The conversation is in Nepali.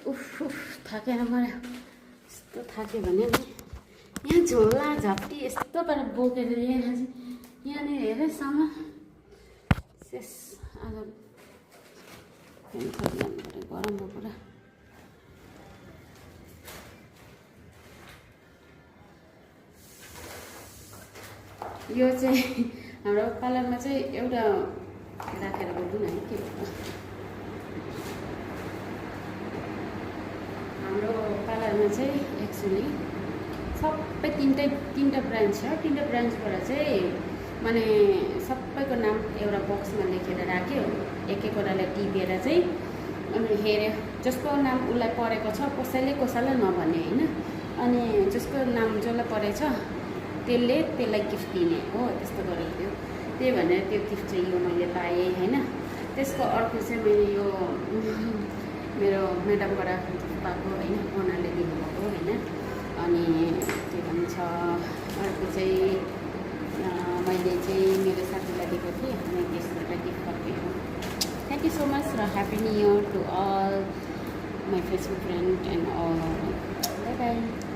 उफ उफ थाकेर मलाई यस्तो थाक्यो भने नि यहाँ झोला झप्टी यस्तो पारा बोकेर यहाँनिर हेरेँ सामान शेष आज फेरि जानु पऱ्यो गरममा पुरा यो चाहिँ हाम्रो पार्लरमा चाहिँ एउटा राखेर बोल्नु न के हाम्रो पार्लरमा चाहिँ एक्चुअली सबै तिनवटा ब्रान्च छ तिनवटा ब्रान्चबाट चाहिँ माने सबैको नाम एउटा बक्समा लेखेर राख्यो एक एकवटालाई टिपेर चाहिँ अनि हेऱ्यो जसको नाम उसलाई परेको छ कसैलाई नभन्ने होइन अनि जसको नाम जसलाई परेछ त्यसलाई गिफ्ट दिने हो त्यस्तो गरेको थियो त्यही भनेर त्यो गिफ्ट चाहिँ यो मैले पाएँ होइन त्यसको अर्को चाहिँ मैले यो मेरो म्याडमबाट पाएको होइन उनीहरूले दिनुभएको होइन अनि के भन्छ अर्को चाहिँ मैले चाहिँ मेरो साथीलाई दिएको थिएँ अनि त्यसबाट गिफ्ट गरेको थ्याङ्क यू सो मच र happy new year to all my Facebook friend and all bye by